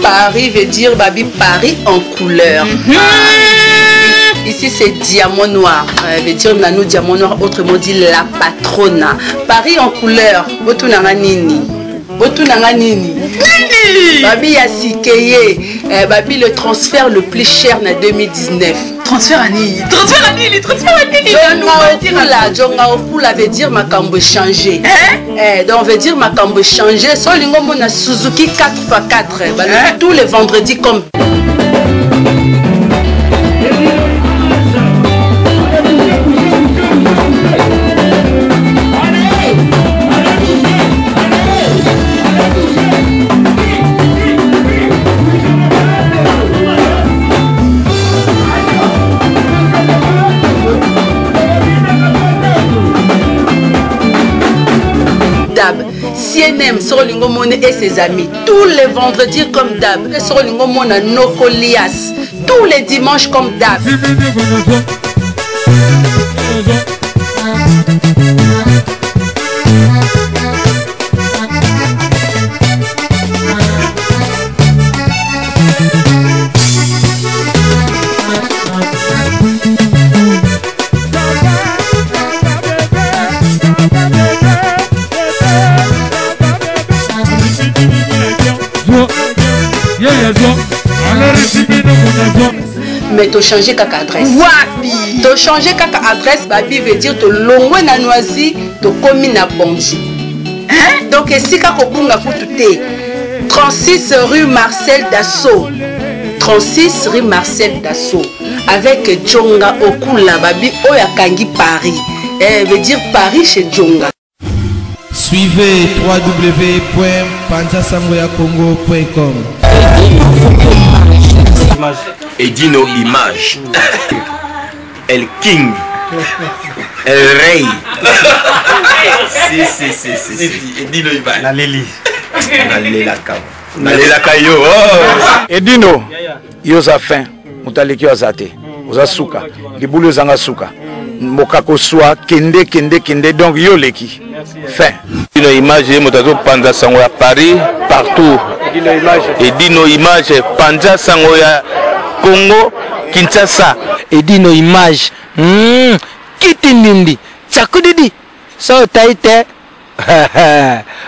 Paris veut dire Babi Paris en couleur. Mm -hmm. Ici c'est diamant noir. Veut dire Nanou diamant noir, autrement dit la patrona. Paris en couleur. Botunanga nini? Botunanga nini? Nini? Babi ya sikeye. Eh, Babi le transfert le plus cher na 2019. Transfert à nini? Transfert à nini? Transfert à nini? Djonga Okula, Djonga Okula veut dire makambo changé. Hein? Eh, donc veut dire makambo changé. So lingo mona Suzuki 4x4. Bah, hein? Tous les vendredis comme d'hab. CNM Sorolingo Mone et ses amis tous les vendredis comme d'hab. Sorolingo Mone Nokolias tous les dimanches comme d'hab. Mais tochange kaka adresse. Wapi? Tochange kaka adresse. Babi veut dire tolongwe na Noisy, tokomi na Bonji. Hein? Donc esika kobunga kutu te, 36 rue Marcel Dassault, 36 rue Marcel Dassault avec Djonga Okula. Babi oyo akangi Paris, eh, veut dire Paris chez Djonga. Suivez www.panzasangoyakongo.com. Edino Image. El King. El Rey. Si, si, si, si, si. Edino Image. Naleli. Nalelaka. Nalelaka yo. Oh. Edino, yo oza fin. Moto aleki yo aza te. Oza suka. Libulu ezanga suka. Mboka koswa kende kende kende, donc yo leki. Fin. Edino Image ye moto azopanza sango ya Paris partout. Edino Image panza sango ya Congo Kinshasa. Edino Image kiti ndindi tsakudidi so taite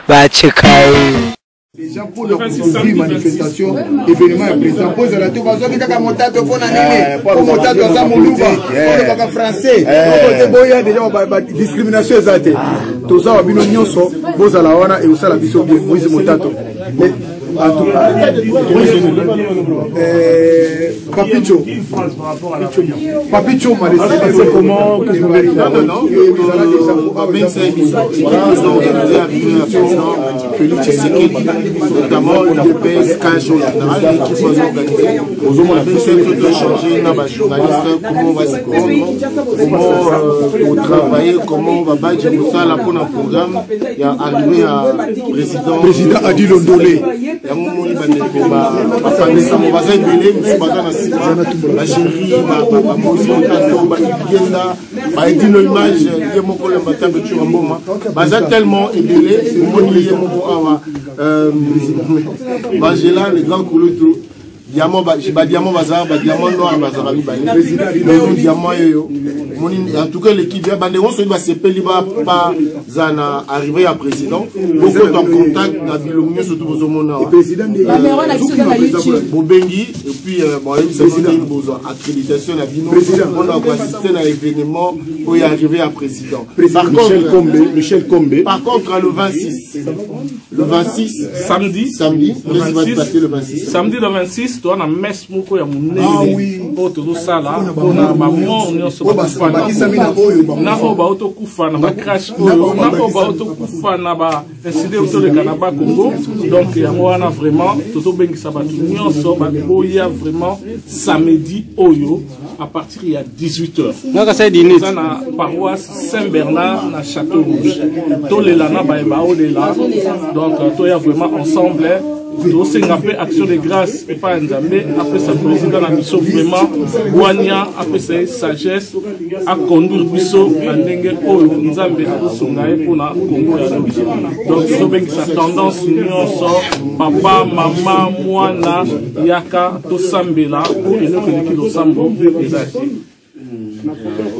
bachikai. Déjà mpona kocouvrir manifestation événement ya président, mpo ezala te bazwaki kaka Motato mpo na nini, mpo Motato aza Moluba, olobaka français te, boya déjà discrimination eza te. Toza wa bino nyonso, bozala wana ekosala biso bien. Moïse Motato, en tout cas, Papicho, Papicho, c'est comment que vous voulez? Non, non, non. Félix Tshisekedi, notamment l'UDPS, CAGE en général, l'équipe va organiser. On a échanger na journaliste, comment on va s'y prendre, comment on travailler, comment on va battre ça là pour un programme. Il y a arrivé à président. Président Adi Londolé. Yango moni bandeko basangisango baza ebele, mosusu baza na nsima, bagéri bamoïse Motato, baigenda baedino Image ye moko, lemba tambe tura mboma, baza tellement ebele. Omoni ye moko awa, Bangela le grand kulutu diamant, badiamant baza, badiamant noir bazalaka mibale, mais diamant oyo moni. En tout cas, l'équipe ya bandeko soki basepeli baza na arrivée ya président, bokota en contact na bilongi nyonso tu bozomona awa, bobengi et puis boyebisa ndenge bozwa accréditation na bino mpona koassister na événement oyo arrivée ya président. Par Michel Kombe, Michel Kombe. Par contre, le 26, le 26 samedi, samedi, le 26, passer le 26. Samedi le 26, toza na messe moko ya Ah monene oui. oyo tozosala mpona bamort nyonso Oyo bakufa bakisami na oyo bakufa. Na oyo baotokufa na bacrash Na oyo, oyo na oyo bakisami. baotokufa na baincident oyo toleka na Bakongo. Donc yango wana vraiment tozobengisa bato nyonso baboya vraiment samedi oyo à partir ya 18 heures. Toza na paroisse Saint Bernard na Château Rouge. Tolela na baye baolela, donc toya vraiment ensemble. Tosenga mpe action de grâce epai ya Nzambe apesa président na biso vraiment bwania, apesa ye sagesse, aconduire biso na ndenge oyo Nzambe akosunga ye mpona Kongo ya lobi. Donc tozobengisa tendance nyonso, papa, mama, mwana, yaka tosambela mpo eloko eleki losambo eza te.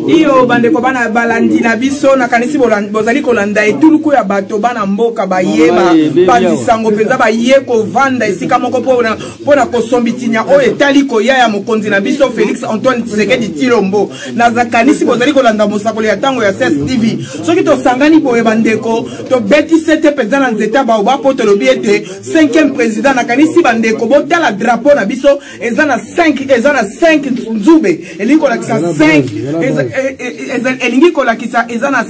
Iyo bandeko bana balandi na biso, nakanisi bozali kolanda etuluku ya bato bana mboka baye bapanzi sango mpenza, baye kovanda esika moko mpona kosombitinya oyo etali koya ya mokonzi na biso Félix Antoine Tshisekedi Tshilombo. Nakanisi bozali kolanda mosakoli ya ntango ya CES TV. Soki tosangani boye bandeko, tobeti sete mpenza na nzete ya baoba mpo tolobi ete 5e président. Nakanisi bandeko botala drapeau na biso, eza na 5, eza na 5 nzube, elingi kolakisa 5, elingi kolakisa eza na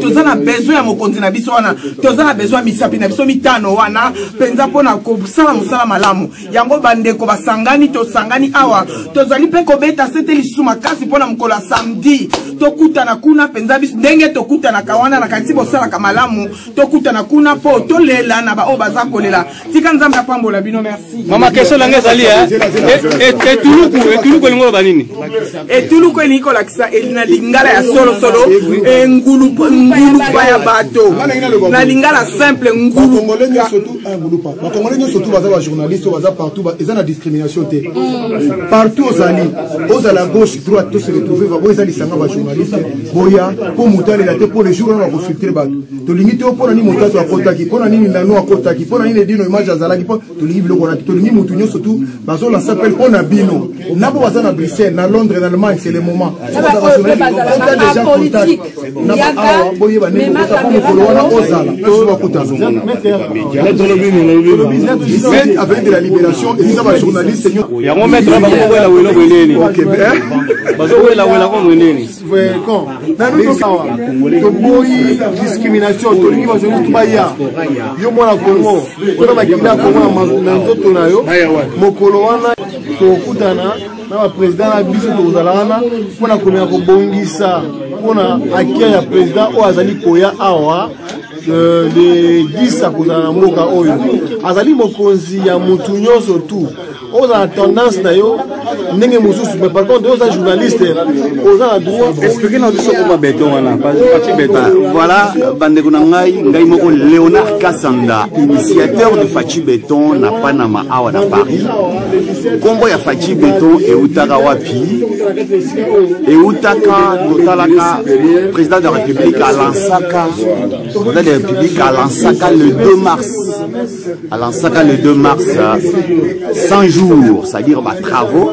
toza na besoin ya mokonzi na biso wana, toza na besoin ya misapi na biso mitano wana mpenza mpona kosala mosala malamu. Yango bandeko basangani, tosangani awa, tozali mpe kobeta sete lisusu makasi mpona mokolo ya samedi tokutana kuna mpenza. Biso ndenge tokutanaka wana, nakanisi bosalaka malamu, tokutana kuna mpo tolela na baoyo baza kolela. Tika Nzambe apambola bino, merci. Mama, question na ngai ezali etuluku. Etuluku elingi oloba nini? Etuluku elingi kolakisa na lingala ya solosolo ngulupa ya bato, na lingala simple ngulu. Bakongolais nyonso tu baza bajournaliste oyo baza partout, eza na discrimination te. Partout ozali, ozala gauche, droite, to se retrouve boyo eza lisanga bajournaliste. Boya mpo moto alela te, mpo le jour wana bakofiltre bato. Tolingi te mpo na nini motato akotaki, mpo na nini nano akotaki, mpo na nini Edino Image azalaki, mpo tolingi biloko wana te. Tolingi motu nyonso tu bazolansa appel mpo na bino na bo baza na Bruxelles, na Londres, na Allemagne, c'est le moment. Ota déjà contact na baawa, boyeba ndenge okota mpo mokolo wana ozala biso bakutana avenue de la Libération, esika bajournaliste. Yango maître, bazowela wela bweneni, bazowelawela ko mweneni. Toboyi discrimination, tolingi bajournaliste baya. Yo mwana Kongo, mpona makila ya Kongo na nzoto na yo, mokolo wana tokokutana na baprésident na biso, tokozala wana mpona komeka kobongisa mpona accueil ya président oyo azali koya awa le 10. Akozala na mboka oyo, azali mokonzi ya mutu nyonso tu. Ozala na tendance na yo ndenge mosusu, mais par contre oza journaliste, oza na droit. Explique na biso koma beton wana, parti beton. Voilà, bandeko na ngai, ngai moko Léonard Kasanda, initiateur de Fachi Beton na Panama awa na Paris. Nkombo ya Fachi Beton eutaka wapi? Eutaka totalaka président de la République alansaka, président de la République alansaka le 2 mars, alansaka le 2 mars 100 jours, c'est-à-dire batravaux.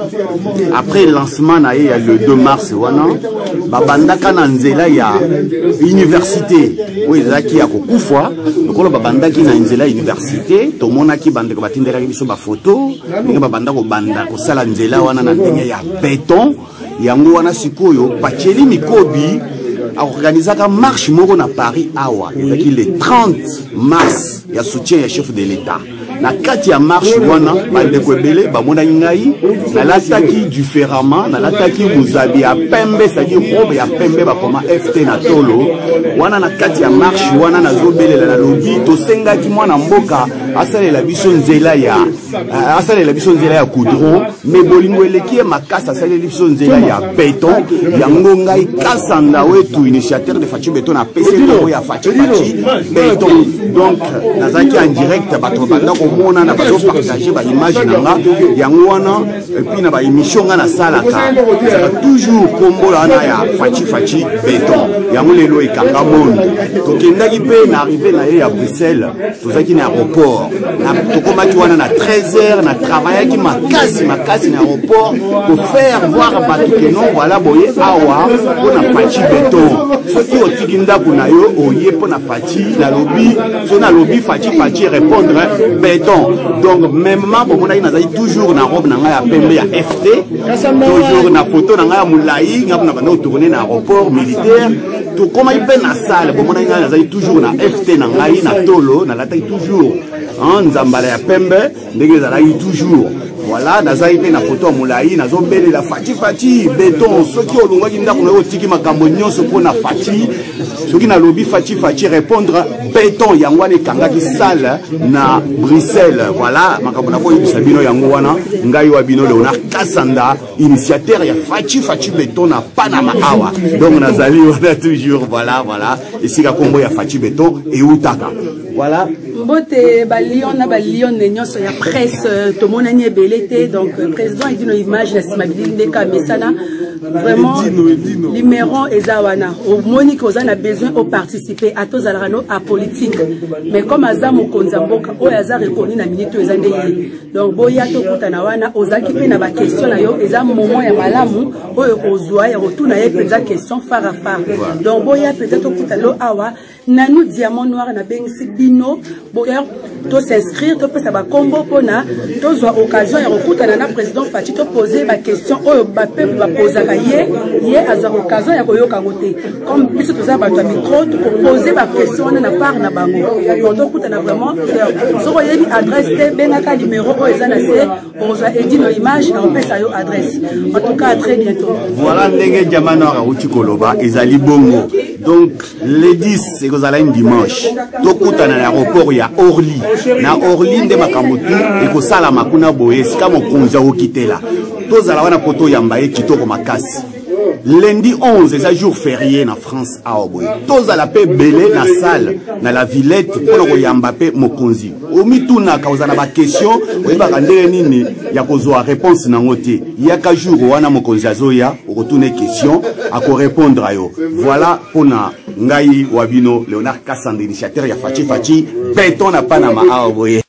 Après lancement na ye ya le 2 mars wana, babandaka na nzela ya université oyo ezalaki ya kokufa. Lokola babandaki na nzela ya université, tomonaki bandeko batindelaki biso bafoto ndenge babanda kobanda kosala nzela wana na ndenge ya beton. Yango wana sikoyo Pacheli Mikobi aorganisaka marche moko na Paris awa, ezalaki le 30 mars, ya soutien ya chef de l'État. Na kati ya marche wana, bandeko ebele bamonaki ngai nalataki différemment, nalataki mozabi ya pembe, c'est-à-dire robe ya pembe bakoma FT na tolo wana. Na kati ya marche wana nazobelela, nalobi tosengaki mwana mboka asalela biso nzela ya asalela biso nzela ya goudron, mais bolingo eleki ye makasi, asaleli biso nzela ya beton. Yango ngai Kasanda wetu, initiateur de Fachi Beton, napesi nkombo ya Fachi, Fachi Beton. Donc nazalaki en direct, bato banda komonana, bazopartage baimage na nga. Yango wana, et puis na baémission nga nasalaka, ezalaka toujours nkombo wana ya Fachi, Fachi Beton. Yango lelo ekanga monde. Tokendaki mpe na arrivé na ye ya Bruxelles, tozalaki na aéroport, tokomaki wana na 13 heures. Na travaillaki makasi makasi na aéroport kofaire voir bato ke non, voilà, boye awa mpo na Fachi Beton. Soki otiki ndako na yo, oye mpo na Fachi, nalobi so nalobi Fachi, Fachi répondre béton. Donc mêmement bomonaki nazali toujours na robe na ngai ya pembe ya FT, toujours na photo na ngai ya molai. Ngai mpona banda kotourne na aéroport militaire, tokomaki mpe na salle, bomonaki ngai nazali toujours na FT na ngai na tolo, nalataki toujours nzambala ya pembe ndenge ezalaki toujours. Voilà, nazali mpe na foto ya molai, nazobelela Fatshi Fatshi beton. Soki olongwaki ndako na yo otiki makambo nyonso mpo na Fatshi, soki nalobi Fatshi Fatshi, répondre beton. Yango wana ekangaki salle na Bruxelles. Voilà makambo nakoyebisa bino yango wana. Ngai wa bino Léonard Kasanda, initiateur ya Fatshi Fatshi beton na Panama awa. Donc nazali wana toujours. Voilà, voilà esika kombo ya Fatshi beton eutaka. Voilà. Mbote ba lion na ba lionne nyonso ya presse, tomonani ebele te. Donc président Edino Image na nsima bilili ndeka amesana vraiment. Numéro eza wana, omoni ke oza na besoin oparticiper, ata ozalaka no apolitique, mais comme aza mokonzi ya mboka oyo aza reconnu na minute oyo, eza nde ye. Donc boya tokutana wana. Ozalaki mpe na baquestion na yo, eza moment ya malamu oyo kozwa ya kotuna ye mpenza question phare à phare. Donc boya mpenza tokutana lo awa Nanu Diamant Noir. Nabengisi bino boya tos'inscrire, topesa bakombo mpona tozwa occasion ya kokutana na président Fatshi, topose baquestion oyo bapeuple bapozaka ye, ye azwaka occasion ya koyoka yango te. Comme biso toza bato ya micro, tokopose baquestion wana na part na bango. Donc tokutana vraiment. Soki oyebi adresse te, bengaka numéro oyo eza na se, okozwa Edino Image na kopesa yo adresse. En tout cas, à très bientôt. Voilà ndenge Diamant Noir awuti koloba, ezali bongo. Donc le 10 ekozala un dimanche, tokutana na aéroport ya Orly. Na Orly nde makambo tu ekosalama kuna boye, esika mokonzi akokitela, tozala wana po toyamba ye kitoko makasi. Lundi 11 eza jour férié na France awa boye, tozala mpe ebele na salle na la Villette mpona koyamba mpe mokonzi. Omitunaka, ozala na baquestion, oyebaka ndenge nini ya kozwa réponse nango te, yaka jour wana mokonzi azoya, okotuna question, akorépondre yo. Voilà mpona ngai wa bino Léonard Kasanda, initiateur ya Fatshi Fatshi beton na Panama awa boye.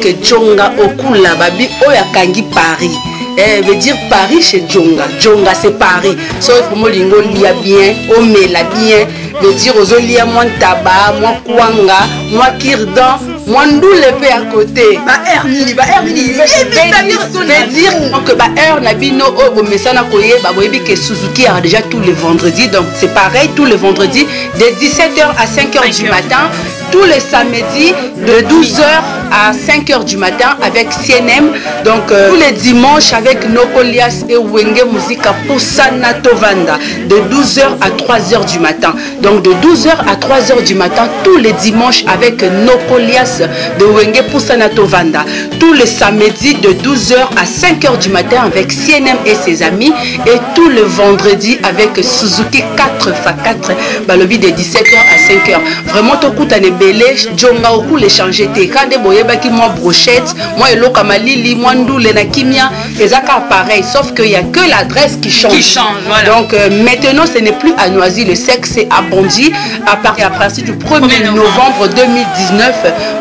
Ke Djonga Okula babi oyo akangi Paris. Veut dire Paris chez Djonga. Djonga c'est Paris. So vraiment olingi olia bien, omela bien, veut dire ozolia mwa ntaba, mwa kwanga, mwa kirdan, mwa ndule mpe à côté. Ba heure nini, ba heure nini? Veut dire donc ba heure na bino oyo bomesana koyeba, boyebi ke Suzuki yaka déjà tous les vendredis. Donc c'est pareil, tous les vendredis de 17h à 5h du matin, tous les samedis de 12h à 5h du matin avec CNM. Donc tous les dimanches avec Nokolias et Wenge Musica Poussana Tovanda de 12h à 3h du matin. Donc de 12h à 3h du matin tous les dimanches avec Nokolias de Wenge Poussana Tovanda. Tous les samedis de 12h à 5h du matin avec CNM et ses amis, et tous les vendredis avec Suzuki 4x4 balobi de 17h à 5h. Vraiment tokutana ebele. Djonga Okula échange te. Kande boyebaki mwa brochette, mwa eloko ya malili, mwa ndule na kimia, eza kaka pareil, sauf que y a que l'adresse qui change. Qui change, voilà. Donc maintenant ce n'est plus à Noisy-le-Sec, c'est à Bondy à partir du 1er novembre 2019.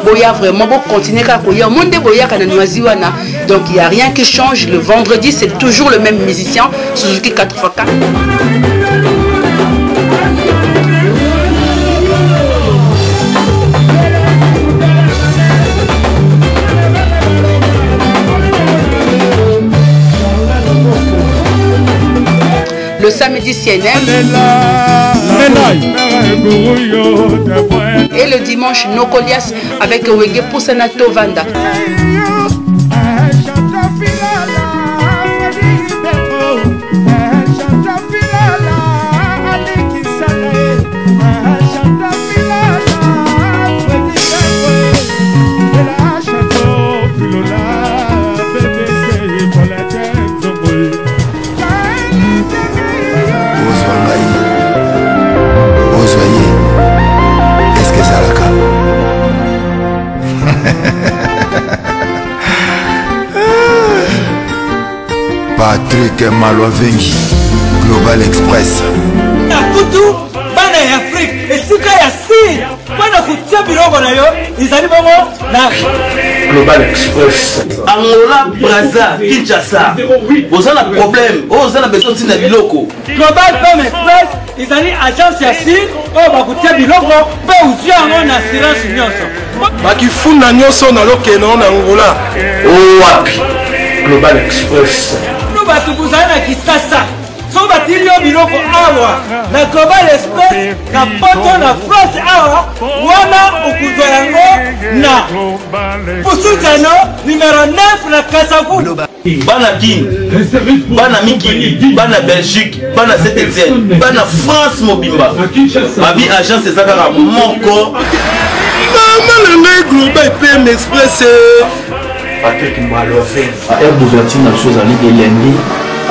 Boya vraiment bo continuer kaka koya monde, boyaka na Noisy wana. Donc il y a rien qui change, le vendredi c'est toujours le même musicien, Suzuki 4x4. Le samedi CNM et le dimanche Nokolias avec Wenge Poussana Tovanda. Ozwa ngai, ozwa ye, eske ezalaka? Patrik Malwavengi, Global Express. Na kutu bana ya Afrike, esika ya sir mpo na kotia biloko na yo ezali bongo na Global Express. Angola, Brazza, Kinshasa, oza na problème oyo, oza na besoin ntina biloko. Global Pem Express ezali agence ya sir oyo bakotia biloko mpe ozwi yango na assurance nyonso. Bakifunda nyonso nalokende na Angola. Owapi Global Express. Bino bato bozali na Kisasa, soki batili yo. biloko awa na Global Express na poto na France awa wana okozwa yango na Pusuzano numero 9 na Kasavubu. Bana Kin, bana mikili, bana Belgique, bana Saint Etienne, bana France mobimba. Babi agence eza kaka moko. Mama na ngai Global PM Express. Patrick Maloven. Heure d'ouverture na biso ezali de lundi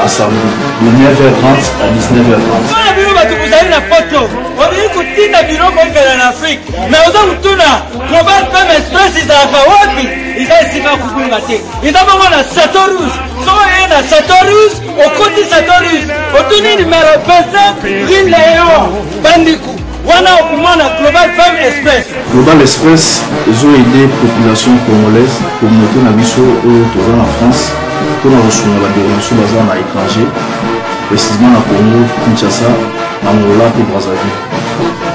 à samedi de 9h30 à 19h30. Mpona bino bato bozali na poto olingi kotinda biloko okenda na Afrique mais oza kotuna Global PM Express ezalaka wapi? Eza esika ya kobunga te, eza bongo na Chateau Rouge. Soki oye na Chateau Rouge, okoti Chateau Rouge, otuni numero 25 rue Leon Bandiku, wana okomona Global PM Express. Global Express ezo aider population congolaise, communauté na biso oyo toza na France mpona kosunga bandeko na biso baza na étranger, précisément na Congo Kinshasa, Angola mpe Brazzaville.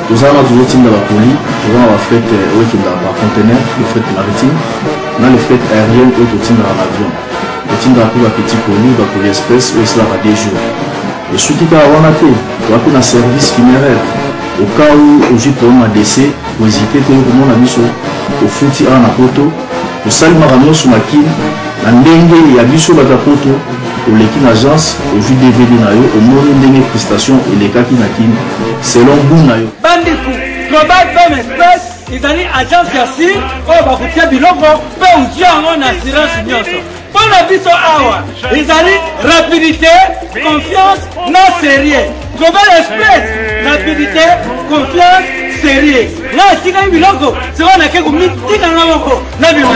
Toza wana tozotinda bakoli, toza na bafret oyo ekendaka par conteneur, le fret maritime na le fret aérien oyo totindaka na avion. Totindaka mpe bapetit colis, bacolis express oyo esalaka 2 jours. Esuki kaka wana te, toza mpe na service funéraire. Au cas où ozwi problème ya décès, kohésite te komona biso, ofuti awa na poto, tosali makambo nyonso na Kin na ndenge ya biso bato ya poto. Oleki na agence, ozwi DVD na yo, omoni ndenge prestation elekaki na Kin selon goût na yo. Bandeko, Global PM Express ezali agence ya sir oyo bakotia biloko mpe ozwi yango na assurance nyonso. Mpo na biso awa ezali rapidité, confiance na sérieux. Global Express, rapidité, confiance, sérieux. Nga atikaki biloko sikoyo nake komitika nga moko na bima.